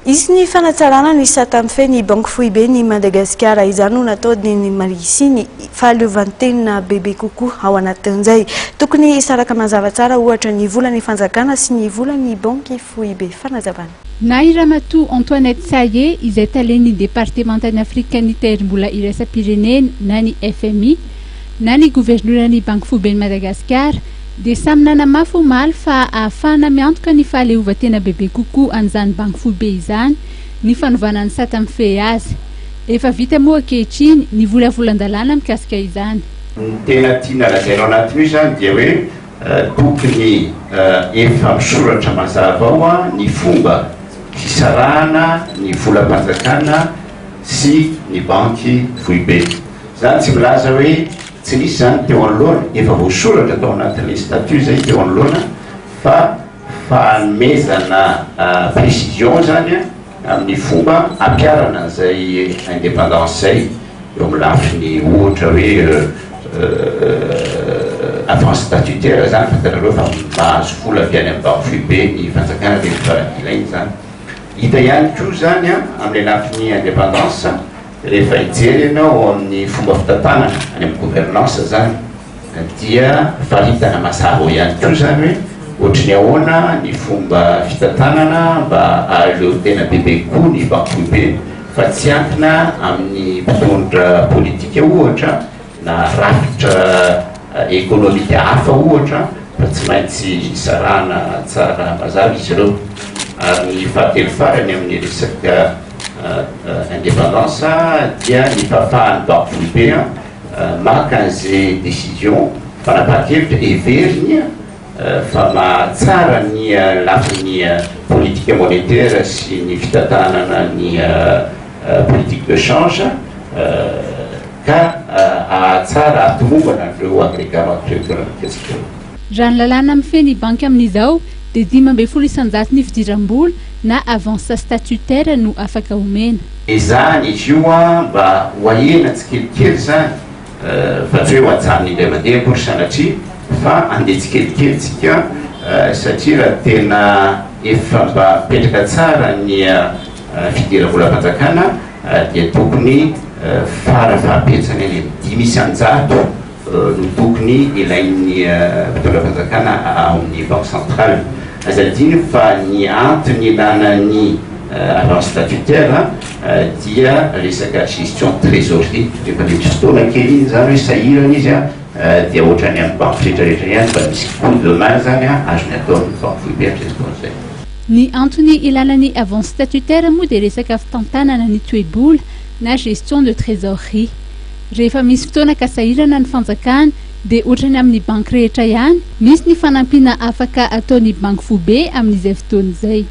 Hisy ny fanatsarana ny sata mifehy ny Banky Foiben'i Madagasikara. Izany no natao dia ny mba hisian'ny fahaleovantena bebe kokoa ao anatin'izay. Tokony hisaraka mazava tsara ohatra ny volan'ny fanjakana sy ny volan'ny Banky Foibe. Fanazavana. Na i Ramatoa Antoinette Sayeh izay talen'ny Departemantan'i Afrikan'ny Tahirim-bola Iraisam-pirenena na ny fmi na ny Governoran'ny Banky Foiben'i Madagasikara dia samy nanamafy omaly fa ahafahana miantoka ny fahaleovantena bebe kokoa an'izany banky foibe izany ny fanovana ny sata mifehy azy. Efa vita moa ankehitriny ny volavolan-dalàna mikasika izany. Ny tena tiana lazaina ao anatin'io izany dia hoe tokony efa misoratra mazava ao ny fomba fisarahana ny volam-panjakana sy ny banky foibe. Izany tsy milaza hoe Tsy nisy izany teo anoloana, efa voasoratra tao anatin'ilay statut izay teo anoloana fa fanomezana précision izany amin'ny fomba ampiharana an'izay indépendance izay eo amin'ny lafiny ohatra hoe avance statutaire izany, fantatrareo fa mahazo vola avy any amin'ny banky foibe ny fanjakana rehefa ilaina izany. Hita ihany koa izany amin'ilay lafiny indépendance. Rehefa hijery ianao ao amin'ny fomba fitantanana, any amin'ny gouvernance izany, dia faritana mazava ao ihany koa izany hoe ohatry ny ahoana ny fomba fitantanana mba hahaleo tena bebe kokoa ny banky foibe fa tsy ankina amin'ny mpitondra politika ohatra na rafitra ekonomika hafa ohatra fa tsy maintsy sarahana tsara mazava izy ireo. Ary ny fahatelo farany amin'ny resaka indépendance dia ny fahafahan'ny banky foibe maka an'izay décision fanapahan-kevitra heveriny fa mahatsara ny lafiny politique monétaire sy ny fitantanana ny politique de change ka hahatsara hahatomombana an'ireo agrégat macroéconomique antsika ireo. Raha ny lalàna mifehy ny banky amin'izao dia 15% ny fidiram-bola na avance statutaire no afaka omena. Ezahana izy io mba ho ahena tsikelikely izany fa tsy hoe ho ajanona indray mandeha akory sanatria fa andeha tsikelikely tsika satria raha tena efa mba mipetraka tsara ny fidiram-bolam-panjakana dia tokony fara fahabetsany any amin'ny 5% no tokony ilain'ny mpitondra fanjakana ao amin'ny banque centrale. Aza adino fa ny antony ilana ny avance statutaire dia resaka gestion trésorerie. Rehefa le misy fotoana kely iny zany hoe sahirana izy dia ohatran'ny amin'ny banky rehetrarehetra ihany fa misy coup de main zany azony ataon'ny banky foibe amin'izay fotoana izay. Ny antony ilana ny avance statutaire moa dia resaka fitantanana ny toe-bola na gestion de trésorerie. Rehefa misy fotoana ka sahirana ny fanjakana dia ohatran'ny amin'ny banky rehetra ihany, misy ny fanampiana afaka ataon'ny banky foibe amin'izay fotoana izay.